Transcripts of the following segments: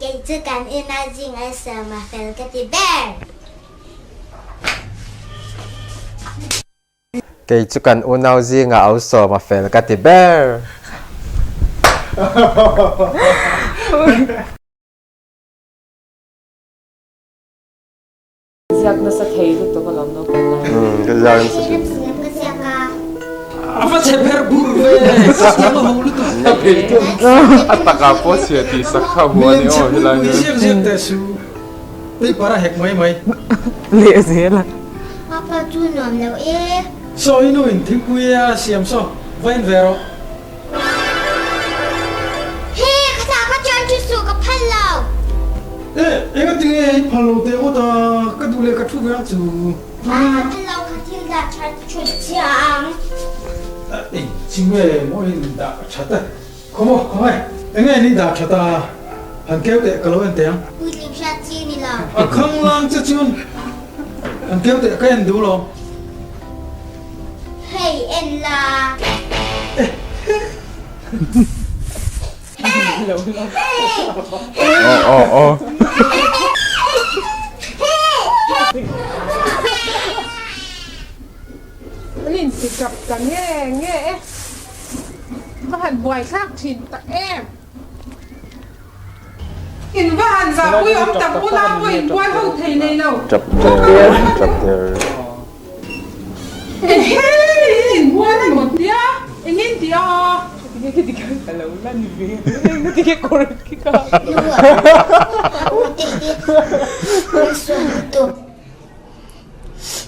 Kei chu kan ina zing a sawm a fel ka ti ber. Kei chu kan unau zingah au sawm a fel ka ti ber. Ziak nasa thei lutuk alawm naupang lai. Ka ziak nasa thei. A va chhe pher bur ve, siam a ho lutuk. A takah pawh chhia tih sak kha hua ni aw helai hian. Ziak ziak teh su, paper a hek mai mai. Leh zel a. Papa chu nuam lo e. Saw i nu in thingpui a siam saw, va in ve rawh. He, ka ta ka chuan thu suh ka phal lo. E, enga tinge i phal lo teh ngawt a, ka duh leh ka thu ve ang chu. Ka phal lo, ka thil dah that thut chhia ang. Eng chi nge maw in dah that a? Khaw maw, khaw nge? Enge ni dah that a, han keu teh ka lo en teh ang. Puitling hriat chi ni lo. A khanglang che chuan han keu teh ka en duh lo. Hei en la. An inti tap ta nge nge e. Va han buai thlak thin tak em. In va han zahpui awm tak ula pawh in buai ho thei nei lo. Tap der, tap der. Ehee in buai ni maw tia engin ti a. Ka lo lan ve reng ti ke kawr khi ka.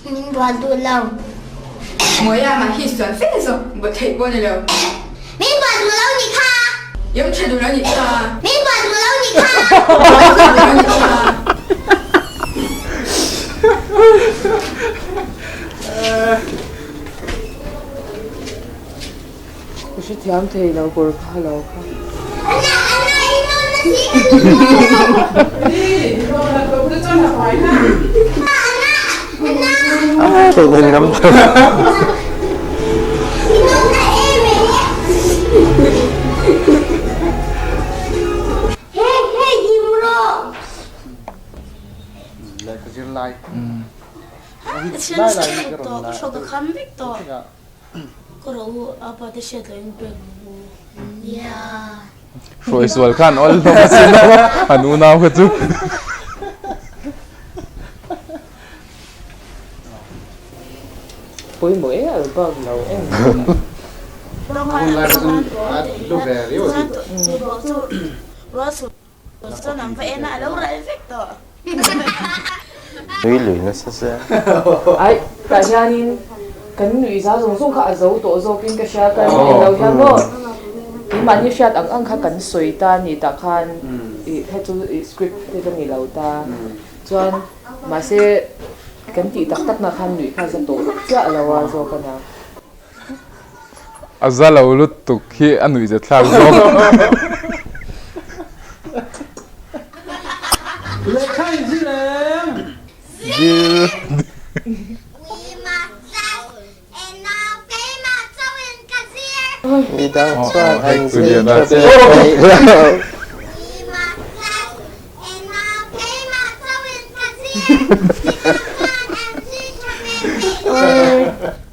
Min bual duh lo. Mawia mah hi sual fel zawk bual theih pawh a ni lo. Min bual duh lo ni kha. Yam tha duh lo ni kha. Min bual duh lo ni kha. Bual tha duh lo ni kha. Ka hrethiam thei lo kawr kha lo kha. Hruai sual khan awl hlawm a sin aw an unau kha chu. Pawimawh e album lo em. Nui lui nasa sia. Ai tah hianin kan nuih za zawng zawng kha a zo tawh zawkin ka hria kan en lo hian maw keimahni hriat ang ang kha kan sawi ta a ni tah khan ih kha chu ih script te ka ni lo ta chuan mahse kan tih tak tak na khan nuih kha a za tawh chiah lo a zawk a nia. A za lo lutuk hi a nuihza thlak zawk. Lehkha in zir em? Zir. Midang chuan an zir tha ve theih lo.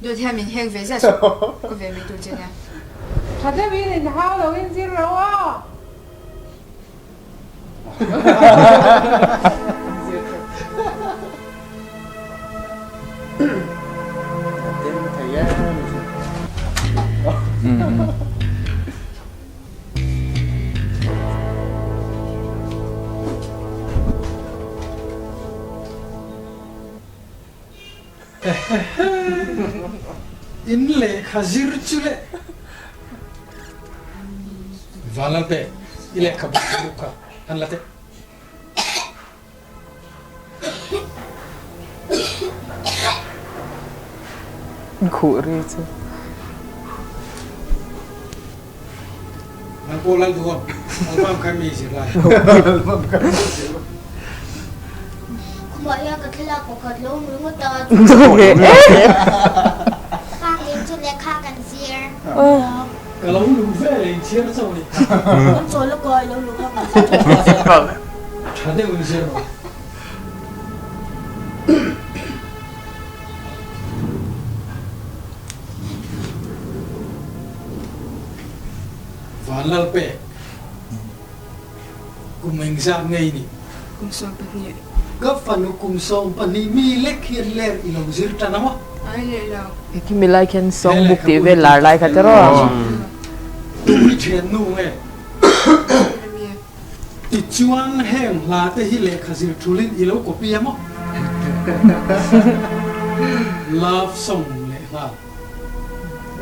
Dawt hian min hek ve ziah suh ka ve mai tur che nia. Tha deuhin in hau lo in zir lo aw. In lehkha zir chu le Vanlalte i lehkha bu luh kha han la teh. Khuh ri chu. Nang pawh lal duh ang. Album kha mi zir lai. Album kha mi zir lai. Khumah hian ka thlalak pakhat lo awm ringawt a. Khang in chu lehkha kan zir. Ka lo luh ve leh inchhiar chauh a ni. Kan chawl a kai lo luh kha kan zir. tha deuhin zir rawh. Vanlalpek, kum engzat ngei ni? Kum 12. Ka fanu kum 12 mi lek hian ler i lo zir tan a maw? Ai leh lo. Khimi lai khian song book tih vel lar lai kha te rawh. Tui thiannu nge? Tichuan heng hla te hi lehkha zir thulin i lo copy a maw? Love song leh nghal.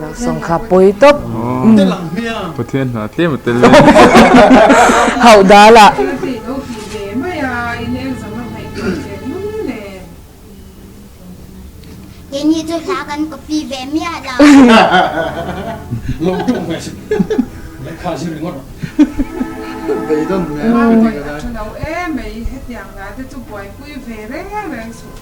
Love song kha pawi tawp. Tel ang hmiang. Pathian hna tlem a tel ve. Hauh dal ah. Keini chu hla kan copy ve miah lo. Lo tum ve si. Lehkha zir ringawt rawh. Beidawn hmel a ti ka dai. Thu lo em mai hetiang hla te chu buaipui ve reng reng suh.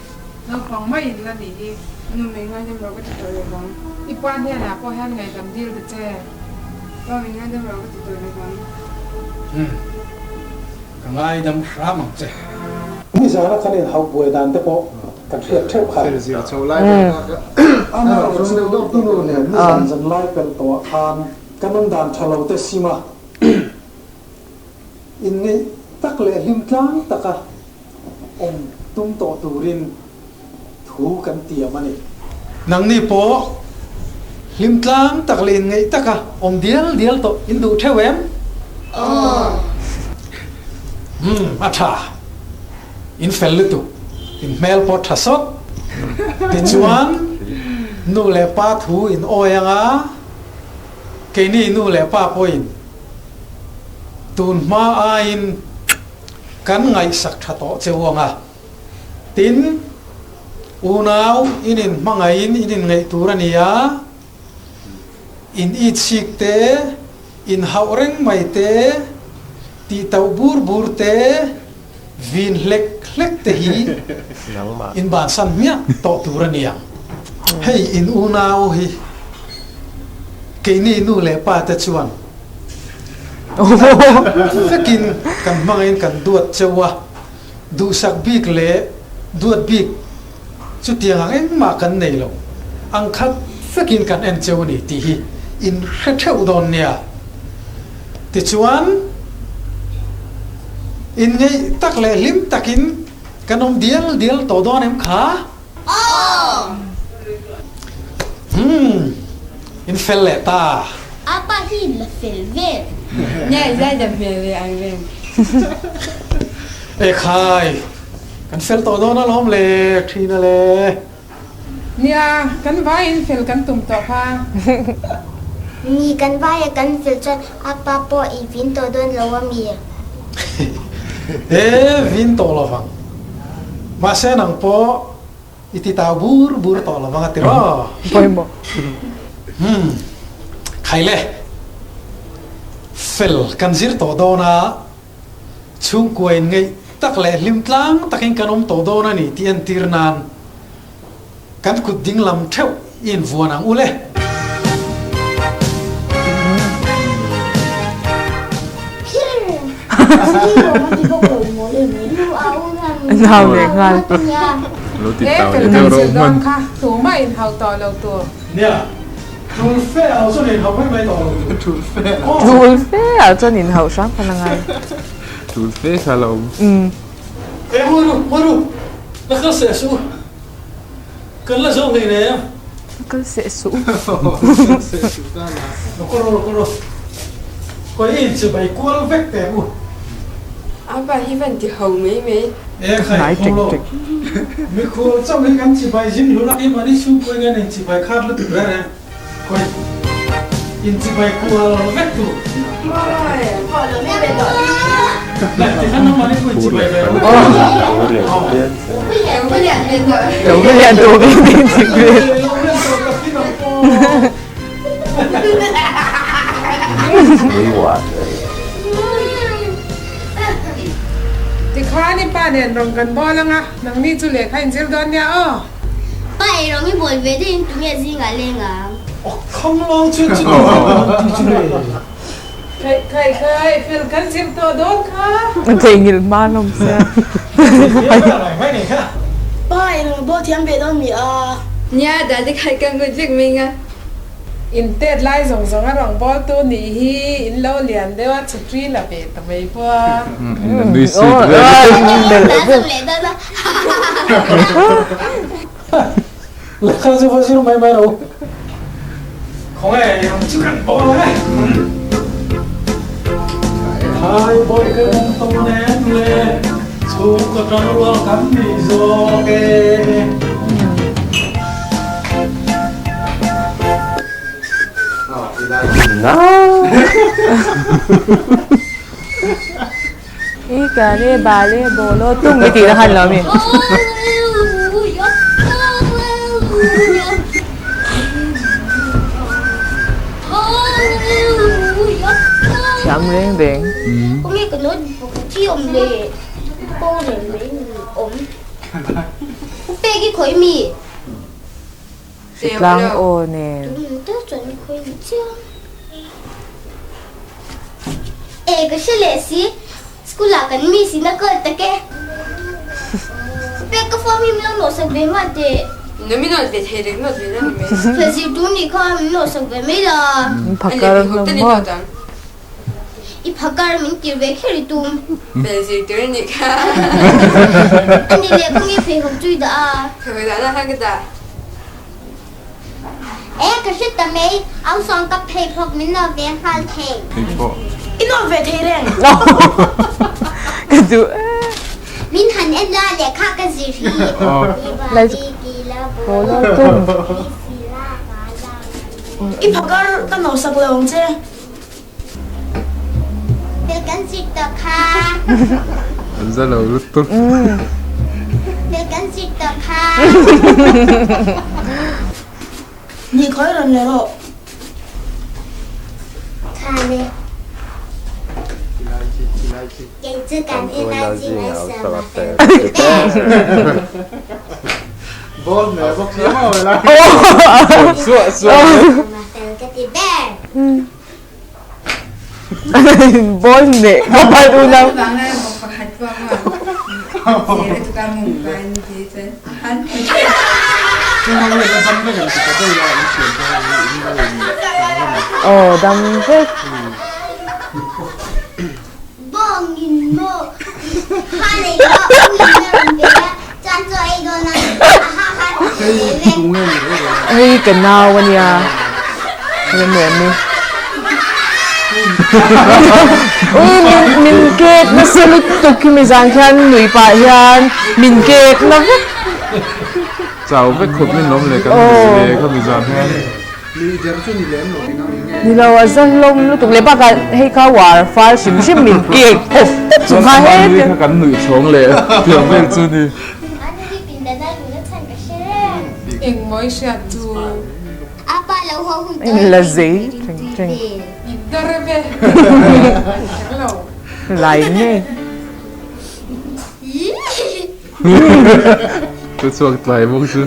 Naupang mai in la nih hi. Nu min ngaidam rawh ka ti tawh lo vang. I pa hnenah pawh hian ngaihdam dil ta che. Pa min ngaidam rawh ka ti tawh lo vang. Umm. Ka ngaidam hram ang che. Nizana kan inhauh buai dan te pawh kan hriat theuh kha. Amaherawh chu i nu nen nizan zan lai pel tawhah khan kan awm dan tha lo te sim a, inngeih tak leh hlim tlang taka awm tum tawh turin thu kan tiam a ni. Nangni pawh hlim tlang tak leh inngeih taka awm dial dial tawh in duh theuh em? Aw. Umm, a tha. In fel lutuk. In hmel pawh tha sawt. Tichuan, nu leh pa thu in awi anga keini nu leh pa pawhin tun hma aiin kan ngaihsak tha tawh cheu anga. Tin, unau in inhmangaihin in inngeih tur a ni a, in itchik te, inhauh reng mai te, tihtauh bur bur te, vin hlek hlek te hi in bansan hmiah tawh tur a ni ang. Hei in unau hi keini nu leh pa te chuan vekin kan hmangaihin kan duat cheu a. Duhsak bik leh duat bik chutiang ang engmah kan nei lo, ang khat vekin kan en cheu a ni tih hi in hre theuh dawn nia. Tichuan, inngeih tak leh hlim takin kan awm dial dial tawh dawn em kha? Aw! Umm, in fel leh ta. Apa hi la fel vel. Nia i zai dam hmel ve ang reng. E khai, kan fel tawh dawn alawm le, Ṭhina le. Nia, kan vaiin fel kan tum tawh kha. Ni, kan vaia kan fel chuan apa pawh i vin tawh dawn lo a mi? E, vin tawh lovang. Mahse nang pawh i ti tau bur bur tawh lovang a ti raw. Pawimawh. Umm, khai le. Fel kan zir tawh dawn a, chhungkua in ngeih tak leh hlim tlang takin kan awm tawh dawn a ni tih entir nan kan kut ding lam theuh i invuan ang u le. Lo ti E tau fel leh kan deuh zir rawh dawn hman. kha tumah in hau tawh lo tur. Nia, tul fe ah chuan in hau mai mai tawh lo tur. Tul fe ah. Tul fe ah chuan in hauh hram khan a ngai. Tul fe kha la awm. E ngawi ru, ngawi ru, la kal seh suh u. Kan la zo hlei nem. La kal seh suh u. Kal seh suh ta la. Lo kal rawh, lo kal rawh. Kawih i inchibai kual vek teh u. Apa hi van ti ho mai mai. E khai ho lo. Mikhual chauh hi kan chibai zing hlur a, keimahni chhungkawi nge nen chibai khat lutuk reng reng. Kawih inchibai kual vek tur. Tikhan i pa nen rawn kan bawl anga, nangni chu lehkha in zir dawn nia aw. Pa ei rawng i bawl ve deuhin tunge zingah leng ang? Aw kham lo chu chu ti chu le. Khai khai khai fel kan zir tawh dawn kha. Theihnghilh hma hlawm sia. Pa eng bawl thiam ve dawn mi a? Nia, Dadi khai ka ngut vek mai nga. In tet lai zawng zawng a rawn bawl tu nih hi in lo lian deuh a chhutri la ve ta mai pawh a. In la nui sut vel. Lehkha chu va zir mai mai ro. Khawnge i ram chu kan bawl ang e. Thai bawi kan awm tawn em le, chhungkaw tangrual kan ni zawk e. I ka le ba le bo lo tung i tih na khan lo mi. Thiam reng reng. Hritlang aw nen. Phakar hlawm maw. I phakar min tir ve kher i tum. Fel zirtir a nih kha. A ni leh kawng i pheikhawk chu i dah a. Pheikhawk dahna khan ka dah. E ka hre ta mai, au sawng ka pheikhawk min nawh ve nghal thei. Pheikhawk. I nawh ve thei reng. Ka duh e. Min han en la lehkha ka zir hi. I phakar ka nawhsak lo ang che. Fel kan zir tawh kha. An za lo lutuk. Fel kan zir tawh kha. Ni khawi rawn le rawh. Tha le. Kei chu kan unau zing a sawm a fel ber. Ball hmel bawk sia maw helai. Ball suah suah. Sawm a fel ka ti ber. Ball hneh ka hman unau. Aw dam vek. Hei ka nau a nia Remremi Ui min min kek nasa lutuk hi mizan khian nui pah hian min kek na vek. Chau vek khawp min lawm leh kan nui leh kha mizan hian. Ni lo a za hlawm lutuk leh bakah hei kha war fal hrim hrim min kek awp tawp chung kha he Chuan kha kan nuih chhawng leh piang vel chu ni. Engmawi hriat chu. La zei thleng thleng. Lai ngei. Ka chhuak tlai bawk chu.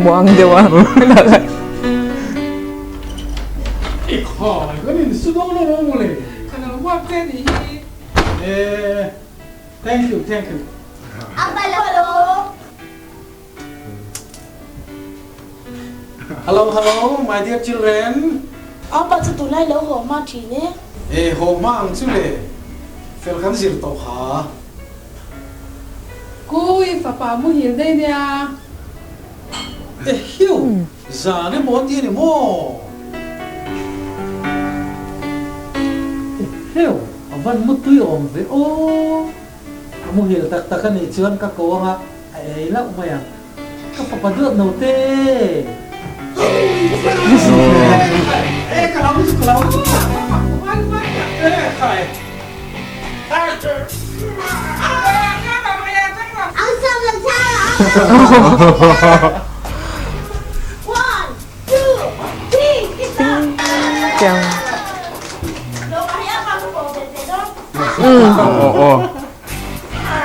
Muang deuh a. I khai kan in su dawn lo maw le. Ka lo huap che ni hi. Eh thank you thank you. Hello hello my dear children. Apa chu tunlai lo haw hma thin e. E haw hma ang chu le, fel kan zir tawh kha. Kui fapa muhil daih nia. E hiu, zan emaw a ti a ni maw? E hiu, a van mutui awm ve aw. A muhil tak tak a nih chuan ka ko anga a ei loh mai ang. Ka fapa duat no te.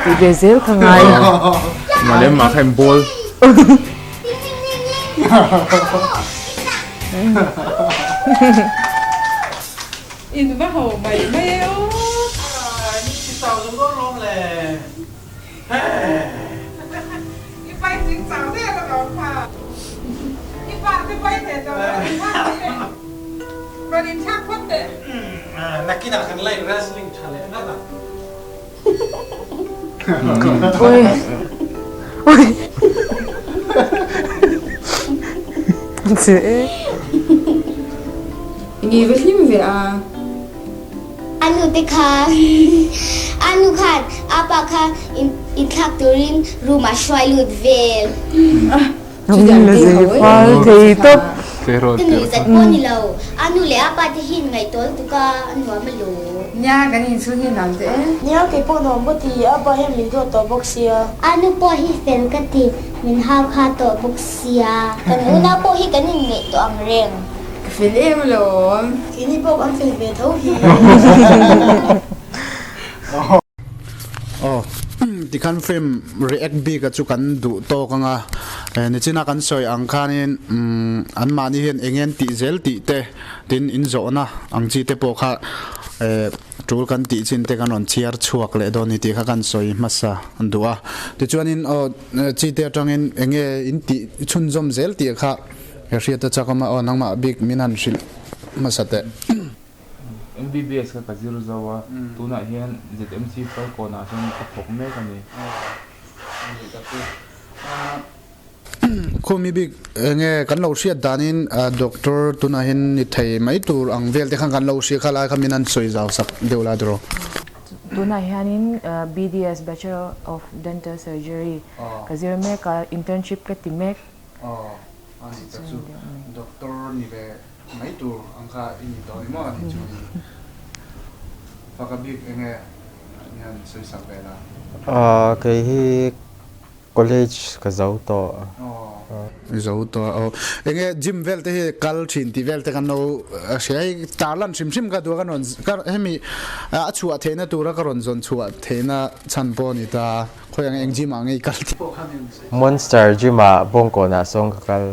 Tih ve zel kha ngai. Mah leh mah kha in bawl. In va ho mai mai e aw. Min ti chau zo dawn lawm le. I paitling chau der a lawm kha. I pa te pai thei tawh lo in thlak phawt teh. Rawn in thlak phawt teh. Nakinah kan la in wrestling tha leh ngat ang. Ui. Ui. Che e. Nge va hlim ve a. A nu te kha a nu khan a pa kha inthlak turin room ah hruai lut vel. Ka nuih zat pawh ni lo. A nu leh a pa te hi inngaihtawl tuk a, a nuam a lo. Nia, kan inchhung hi nuam teh e. Nia, kei pawh nuam ka ti, a pa hian min duat tawh bawk sia. A nu pawh hi fel ka ti, min hau kha tawh bawk sia. Kan unau pawh hi kan inngeih tawh ang reng. Ka fel em alawm. Keini pawh kan fel ve tho hi. Aw, tikhan film react bik a chu kan duh tawk anga, nichina kan sawi ang khanin anmahni hian eng en tih zel tih te tin in zawhna ang chi te pawh kha tul kan tih chin te kan rawn chhiar chhuak leh dawn ni tih kha kan sawi hmasa duh a. Tichuanin aw chi te atangin eng nge in tih chhunzawm zel tih kha hriat a chak awm a, aw nangmah bik min han hrilh hmasa teh. MBBS kha ka zir zo a, tunah hian ZMC Falkawnah hian ka thawk mek a ni. Khumi bik enge kan lo hriat danin doctor tunah hian ni thei mai tur ang vel te khan kan lo hria kha lai kha min han sawi zau sak deuh la tiraw. Tunah hianin BDS, Bachelor of Dental Surgery, ka zir mek a, internship ka ti mek. Aw, a ni tak chu doctor ni ve mai tur ang kha i ni tawh ni maw a tih chuan in faka bik enge hian sawi sak ve la. Aw kei hi college ka zo tawh. Aw i zo tawh aw enge gym vel te hi kal thin tih vel te kan lo hria hei tarlan hrim hrim ka duh a ka rawn ka hemi a chhuah theihna tura ka rawn zawn chhuah theihna chhan pawh a ni ta. Khawi ang eng gym ah nge i kal tih. Monster gym ah Bawngkawnah sawn ka kal.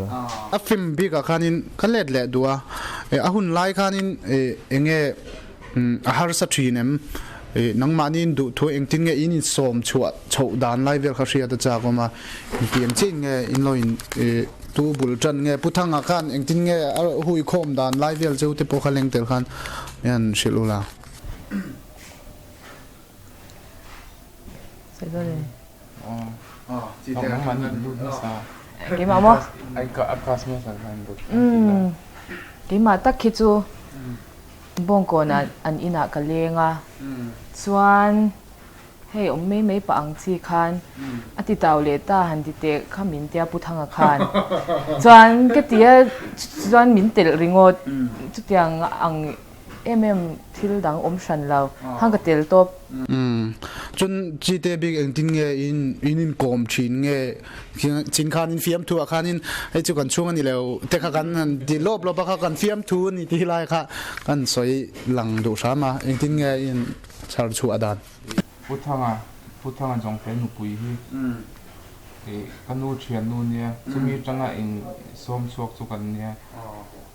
A film bikah khanin ka let leh duh a, a hun lai khanin eng nge a harsa thin em? Nangmahni in duh thu engtin nge in insawm chhuah chhoh dan lai vel kha hriat a chak awm a, engti ang chiah in nge in lo in tu bul tan nge Pu Thanga khan engtin nge a hui khawm dan lai vel cheu te pawh kha leng tel khan mi han hrilh ula. Keimah maw? Keimah tak khi chu Bawngkawnah an inah ka leng a, chuan hei awm mai mai pah ang chi khan a ti tau leh ta han ti teh kha min tia Pu Thanga khan chuan ka ti a chuan min telh ringawt chutiang ang Em em thil dang awm hran lo. Hang ka tel tawp. Umm. Chun chi te bik engtin nge in in inkawm thin nge chin khan in fiamthu ah khan in hei chu kan chhung a ni lo te kha kan han ti lawp lawp a kha kan fiamthu a ni tih lai kha kan sawi lang duh hram a engtin nge in chhar chhuah dan. Pu Thanga, Pu Thanga Jongte nupui hi ka nu thiannu nia chumi atanga in sawm chhuak chu kan nia.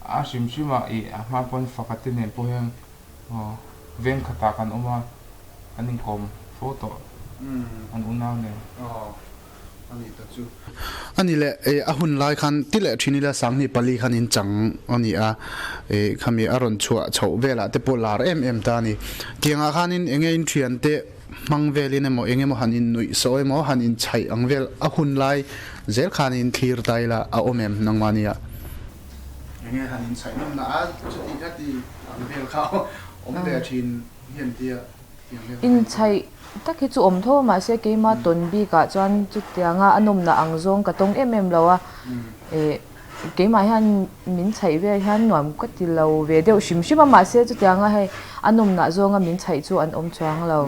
A hrim hrim a ih a hma pawn fakhat te nen pawh hian veng khatah kan awm a, kan inkawm fo tawh an unau nen. A ni leh a hun lai khan ti leh thin ila Sanghnih pali khan in chang a ni a, khami a rawn chhuah chhoh velah te pawh lar em em ta a ni. Tiangah khanin enge in thian te hmang velin emaw eng emaw han innuih saw emaw han inchhaih ang vel a hun lai zel khan in thlir ta ila a awm em nangmahnia. Enge han inchhaih nawmna a chuti kha ti ang vel kha awm ve thin hian tia tiang vel. Inchhaih tak hi chu awm tho a mahse keima tawn bikah chuan chutianga a nawmna ang zawng ka tawng em em lo a eh keimah hian min chhaih vel hian nuam ka ti lo ve deuh hrim hrim a mahse chutianga hei a nawmna zawnga min chhaih chu an awm chuang lo.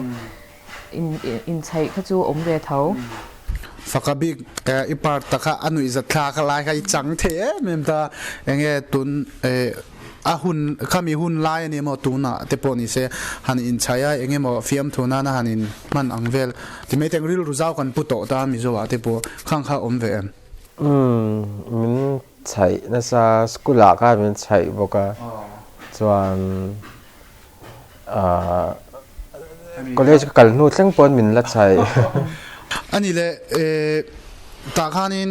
Inchhaih kha chu awm ve tho. Faka bik i part ta kha a nuih zat thla kha lai kha i chang thei em em ta enge tun a hun khami hun lai ani emaw tunah te pawh ni se han inchhaih a enge maw fiamthu nana han in hman ang vel ti mai teng rilru zau kan pu tawh ta Mizo ah te pawh khang kha awm ve em. Umm min chhaih nasa school ah khan min chhaih bawk a chuan. College ka kal hnu thleng pawn min la chhaih. Ani le tah khanin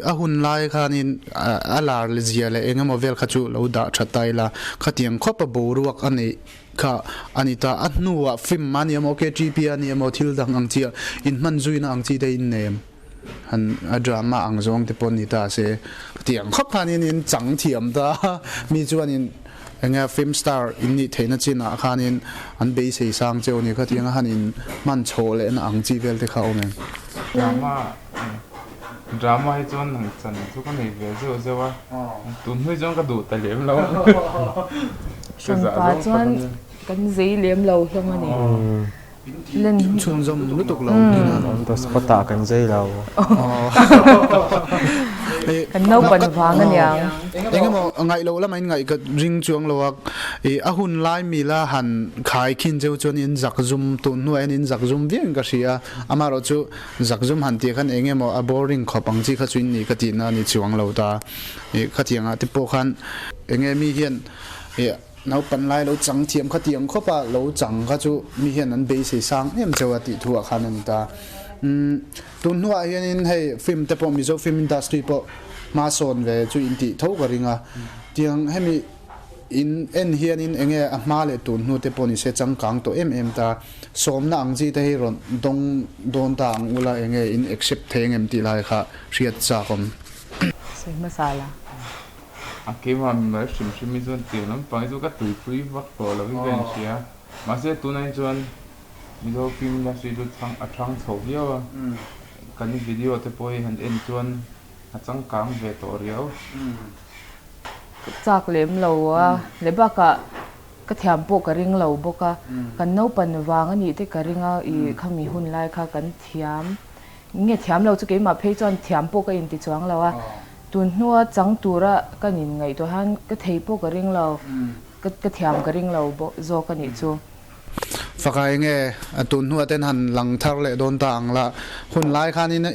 a hun lai khanin a lar zia leh eng emaw vel kha chu lo dah tha ta ila, khatiang khawpa boruak a neih kha a ni ta. A hnuah film a ni emaw, KTP a ni emaw thil dang ang chi inhman zuina ang chi te in nei em? Han a drama ang zawng te pawh ni ta se, khatiang khawp khanin in chang thiam ta mi chuanin Enge film star in nih theihna chinah khanin an beisei sang cheu ni khatiang a han in hman chhoh lehna ang chi vel te kha awm em? Drama drama hi chuan nang chan chu ka nei ve zeuh zeuh a, tun hnui chuan ka duh ta lem lo. Hranpa chuan kan zei lem lo hlawm a ni. Chhunzawm lutuk lo tihna. On the spot ah kan zei lo. Kan naupan vang aniang. Engemaw ngaih loh lama in ngaih ka ring chuang lo a, a hun lai mila han khai khin cheu chuan in zak zum tun hnuah hian in zak zum viau in ka hria a, amaherawh chu zak zum han tih khan engemaw a boring khawp ang chi kha chu in nih ka tihna a ni chuang lo ta. Khatiang ah te pawh khan enge mi hian Naupan lai lo chang thiam kha tiang khawp a, lo chang kha chu mi hian an beisei sang em cheu a tih thu ah khan a ni ta. Umm tun hnuah hianin hei film te pawh Mizo film industry pawh hma sawn ve chu in tih tho ka ring a, tiang hemi in en hianin enge a hma leh tun hnu te pawh ni se changkang tawh em em ta, sawmna ang chi te hi rawn dawng dawn ta ang ula enge in accept thei angem tih lai kha hriat chak awm. Sawi hmasa la. A keimah mimal hrim hrim hi chuan tiang lampang hi chu ka tuipui vak tawh lo in ka inhria. Mahse tunah hi chuan Mizo film industry chu chhang a thang chho viau a, kan video te pawh hi han en chuan a changkang ve tawh riau. Ka chak lem lo a, leh bakah ka thiam pawh ka ring lo bawk a, kan naupan vang a nih te ka ring a, ih khami hun lai kha kan thiam nge thiam lo chu keimah phei chuan thiam pawh ka inti chuang lo a. Tun hnua chang tura ka nin ngaihtuah hian ka thei pawh ka ring lo, ka thiam ka ring lo bawk zawk a nih chu. Faka enge tun hnua ten han lang thar leh dawn ta ang la, hun lai khanin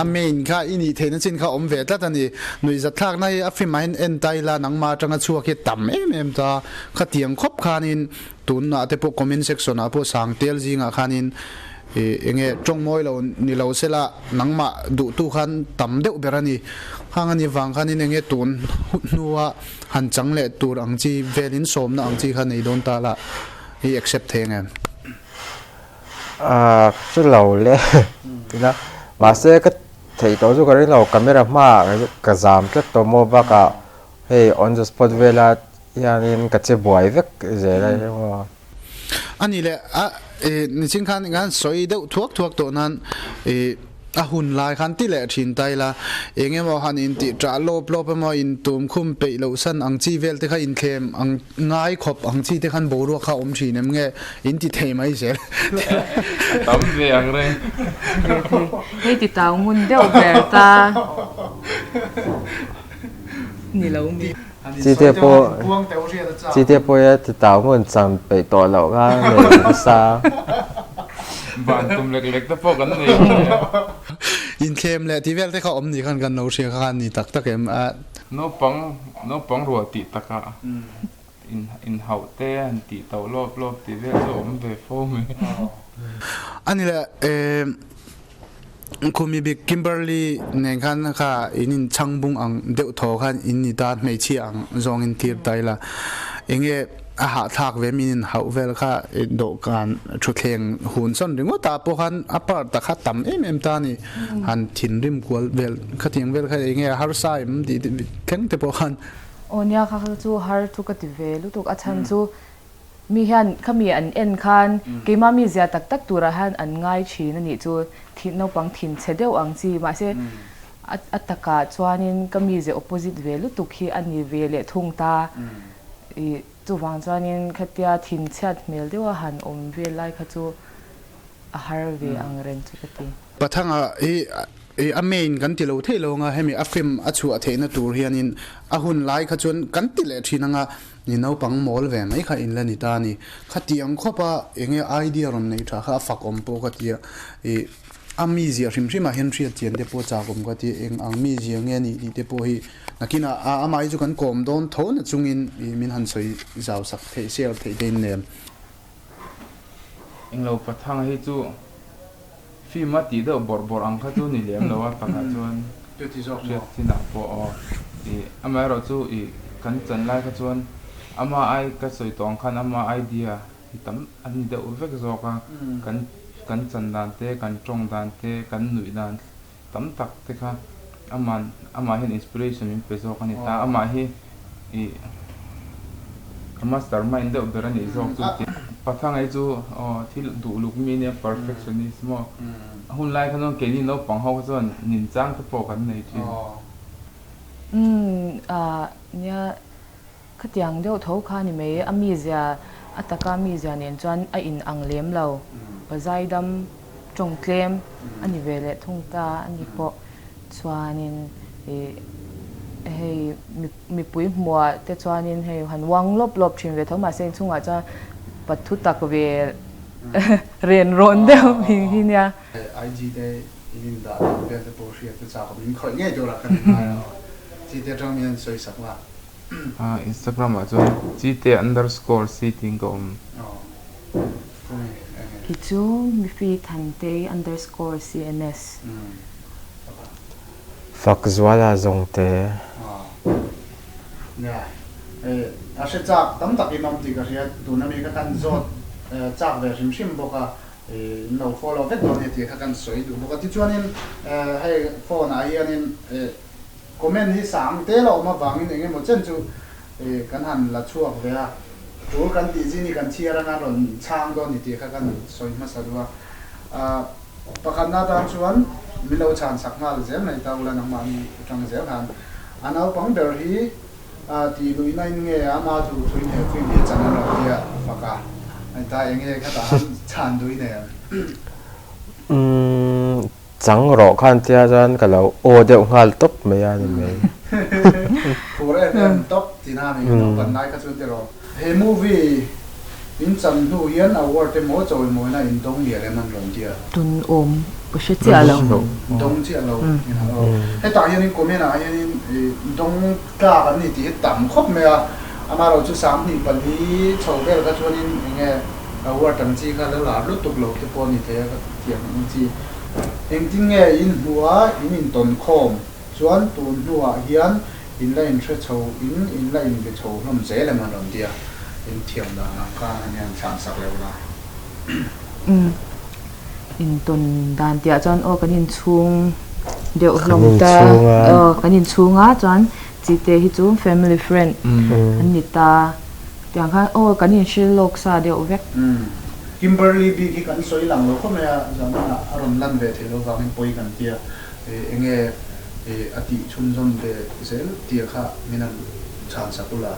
a main kha i nih theihna chin kha awm ve tlat a ni. Nuihzatthlakna hi a film ah hian en ta ila nangmah atanga chhuak hi tam em em ta, khatiang khawp khanin Tunah te pawh comment section ah pawh sang tel zingah khanin enge tawng mawi lo ni lo sela nangmah duhtu khan tam deuh ber a ni. Khang a ni vang khanin enge tun hnua han chang leh tur ang chi velin sawmna ang chi kha nei dawn ta la i accept thei ang em? Ahh chu lo le ila mahse ka theih tawh chu ka ring lo camera hmaah ka zam tlat tawh maw bakah hei on the spot vela Hianin ka che buai vek zel a emaw. A ni le, a i nichin khan khan sawi deuh thuak thuak tawh nan i a hun lai khan ti leh thin ta ila, eng emaw han in tih ṭah lawp lawp emaw in tum khum peih loh san ang chi vel te kha inthlem ang ngai khawp ang chi te khan boruak kha awm thin em nge in ti thei mai zel. A tam ve ang reng. Ve thei, hei ti tau ngun deuh ber ta ni lo mi. Chite pawh chite pawh hi a ti tau hmun cham peih tawh loh kha nei nasa. Van tum lek lek te pawh kan nei ve. Inthlem leh tih vel te kha awm ni khan kan lo hria kha ni tak tak em a. Naupang naupang ruah tih takah in inhauh te han tih tauh lawp lawp tih vel chu awm ve fo mai. Ani leh eh. Khumi bik Kimberly nen khan kha in in chhang bung ang deuh thaw khan in ni ta hmeichhia ang zawng in tir ta ila enge a hahthlak ve min in hauh vel kha dawhkan thutthleng hun sawn ringawt ah pawh khan a part ah kha tam em em ta ni han thinrim kual vel khatiang vel kha enge a harsa em tih thleng te pawh khan. Aw nia kha kha chu har chu ka ti ve lutuk a chhan chu Mi hian khami an en khan keimah mi zia tak tak turah hian an ngai thin a nih chu thih naupang thin chhe deuh ang chi mahse a takah chuanin ka mize opposite ve lutuk hi a ni ve leh thung ta ih chuvang chuanin khatia thin chhiat hmel deuha han awm vel lai kha chu a har ve ang reng chu ka ti. Pathanga hi a main kan ti lo theih lo anga hemi a film a chhuah theihna tur hianin a hun lai kha chuan kan ti leh thin anga Ni naupang mawl ve mai kha in la ni ta a ni. Khatiang khawp a enge idea rawn nei tha kha a fak awm pawh ka ti a. Ih a mizia hrim hrim ah hian hriat chian te pawh chak awm ka ti a. Eng ang mizia nge nih tih te pawh hi nakinah a amah hi chu kan kawm dawn tho na chungin ih min han sawi zau sak theih share theih te in nem. Englo Pathanga hi chu film a tih deuh bawrh bawrh ang kha chu ni lem lo a takah chuan hriat chinah pawh aw ih amaherawh chu ih kan chan lai kha chuan ama ai ka sawi tawh ang khan ama idea hi tam a ni deuh vek zawk a kan kan chan dan te kan tawng dan te kan nuih dan tam tak te kha aman amah hian inspiration min pe zawk a ni ta amah hi ih a master mind deuh ber a nih zawk chu tih Pathanga hi chu aw thil duh luk mi ania perfectionist maw a hun lai kha chuan keini naupang ho kha chuan nin chang te pawh kan nei thin. Umm ah nia Khatiang deuh tho kha ni mai, a mizia, a taka mizia nen chuan a in ang lem lo. Pa zaidam tawng tlem a ni ve leh thung ta a ni pawh. Chuanin ih hei mipui hmuah te chuanin hei han uang lawp lawp thin ve tho mahse inchhungah chuan pa thu tak ve ren rawn deuh hi nia. IG te in indah dan vel te pawh hriat te chak awm in khawih ngei turah kan inngai a, chi te atang hian sawi sak la. Instagram ah chuan chite underscore c tiin ka awm. Khi chu Mifi Thantei underscore cns. Fak zuala zawngte. Nia, a hre chak tam tak in awm tih ka hria, tuna mi kha kan zawt chak ve hrim hrim bawk a, in lo follow vek dawn nia tih kha kan sawi duh bawk a. Tichuanin hei phone ah hianin Comment hi sang te la awm avangin eng emaw chen chu kan han la chhuak ve a, tul kan tih zin hi kan chhiar anga rawn chhang dawn ni tih kha kan sawi hmasa duh a. Pakhatna atan chuan min lo chhan sak nghal zel mai ta ula nangmahni atang zel khan a naupang ber hi tih luihna in nge ama thu thuin he film hi a chan a rawn tia fak a, ta eng nge khatah han chhan duh i nei ang? Chang rawh khan tia chuan ka lo aw deuh nghal tawp mai a ni mai. Phur em em tawp tihna a ni naupan lai kha chuan tiraw. He movie in chan hnu hian award emaw chawimawina in dawng mial em an rawn tia. Tun awm ka hre chiah lo. Dawng chiah lo aw. Hetah hianin comment ah hianin dawng tlak an ni tih hi tam khawp mai a. Amaherawhchu 24 chho vel kha chuanin enge award ang chi kha la lar lutuk lo te pawh a ni thei a. Tiang ang chi. Engtin nge in hmuh a in intawn khawm chuan tun hnuah hian in la inhre chho in in la inbe chho hlawm zel em an rawn ti a, in thiam dan ang khan an hian chhan sak leuh la. Umm intawn dan tihah chuan aw kan inchhung deuh hlawm ta aw kan inchhung a chuan chite hi chu family friend an ni ta. Tiang khan aw kan inhrilh lawk sa deuh vek. Umm. Kimberly bik hi kan sawi lang lo khawp mai a, zanah a rawn lan ve theih loh vangin pawi kan ti a, enge a tih chhunzawm ve zel tia kha min han chhan sak ula.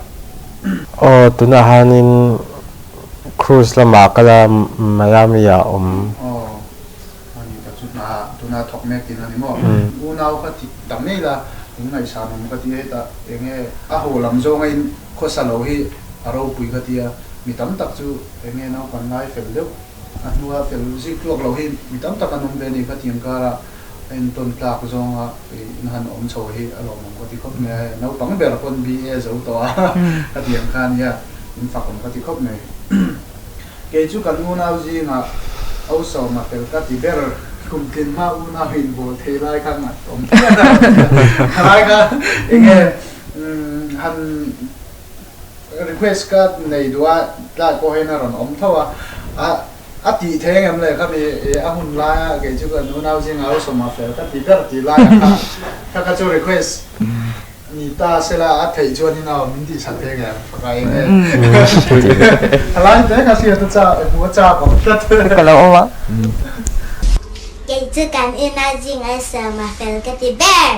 Aw tunah hianin cruise lamah kal a Miami ah awm. Aw ani ta chu hna tuna thawk mek tihna ni maw? Unau kha ti ta mai la in ngaihsan awm ka ti a hetah enge a haw lam zawnga in Khawsa lo hi a ropui ka tia, mi tam tak chu eng nge naupan lai fel deuh, a hnua fel zik tluak lo hi mi tam tak an awm ve ni ka tiang kara a intawn tlak zawnga in han awm chho hi a lawmawm ka ti khawp mai a, hei naupang ber pawn BA zo tawh a ka tiang kha nia, in fak awm ka ti khawp mai. Kei chu kan unau zingah Ausawma fel ka ti ber, kum tlin hma unau inbawl thei lai kha ngat awm phian a, khalai kha eng nge Han request ka nei duh a, tlai pawh hian a rawn awm tho a, a tih thei engem le khami a hun laia kei chu ka nunau zingah u sawma fel ka ti ber tih laiah kha kha kha chu request ni ta sela a theih chuan in aw min tih sak thei engem faka eng e a lai te ka hriat a chak hmuh a chak awm tlat. Ka lo awm a. Kei chu kan inah zingah sawma fel ka ti ber.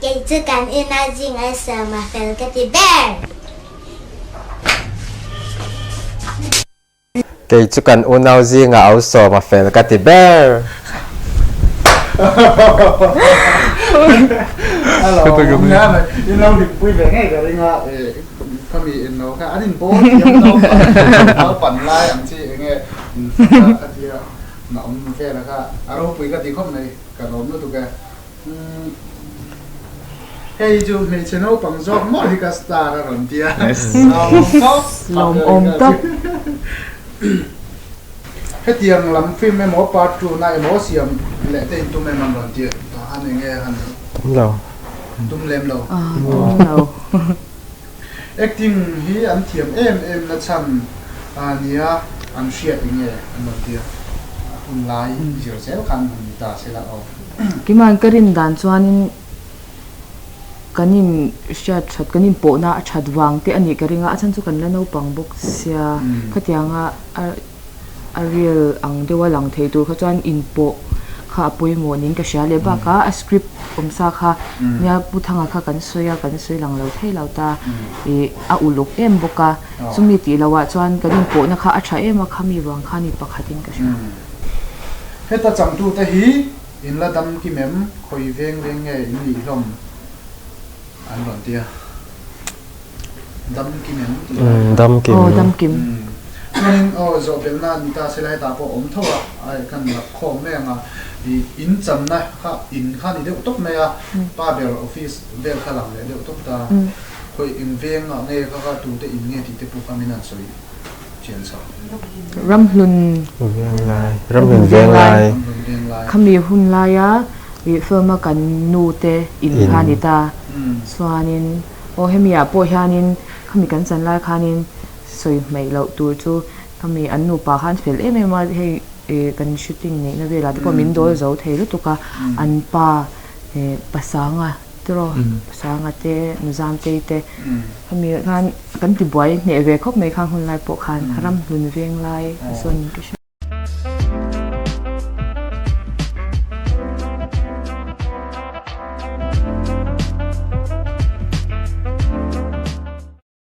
Kei chu kan ina zing a sawm a fel ka ti ber. Kei chu kan unau zingah au sawm a fel ka ti ber. Hello, in lo hlimpui ve ngei ka ring a, khami in lo kha an in bawl thiam naupan lai ang chi enge in fak a ka tia. Na awm vel a kha a ropui ka ti khawp mai ka lawm lutuk e. Umm. Hei chu hmeichhe naupang zawk mawlh hi ka star a rawn ti a. Lawmawm tawp. Hetiang lam film emaw part 2 na emaw siam leh te in tum em an rawn ti a. Tah khan enge han Tum lo. Tum lem lo. Tum lo. Acting hi an thiam em em na chhan nia an hriat enge an rawn ti a. A hun lai zir zel khan han ni ta se la aw. Keimah ka rin dan chuanin kan in hriat that, kan in pawhna a that vang te a nih ka ring a, a chhan chu kan la naupang bawk sia, khatianga a a real ang deuha lang thei tur kha chuan in pawh kha a pawimawh niin ka hria leh bakah a script awm sa kha nia Pu Thanga kha kan sawi a, kan sawi lang lo thei lo ta, ih a uluk em bawk a, chumi tih loh ah chuan kan in pawhna kha a tha em a, khami vang kha a ni pakhatin ka hria. Heta changtute hi In la dam kim em? Khawi veng veng nge in nih hlawm? An rawn ti a. Dam kim em tih lai kha. Dam kim. Aw dam kim. Chuanin aw zawhbelhna ni ta se lai hetah pawh awm tho a, ai kan la khawm mai ang a. Ih in channa kha in kha ni deuh tawp mai a, pa ber office vel kha lang leh deuh tawp ta. Khawi eng veng ah nge kha kha tute in nge tih te pawh kha min han sawi. Ramhlun Ramhlun Venglai Khami hun laia ih film a kan nu te in kha a ni ta. Chuanin aw hemi ah pawh hianin khami kan chan lai khanin sawi hmaih loh tur chu khami an nupa khan fel em em a, hei ih kan shooting neihna velah te pawh min dawl zo thei lutuk a, an pa ih pasanga Tiraw Sanga te, Nuzamtei te khami khan kan ti buai hneh ve khawp mai khang hun lai pawh khan Ramhlun Venglai a sawn ka hria.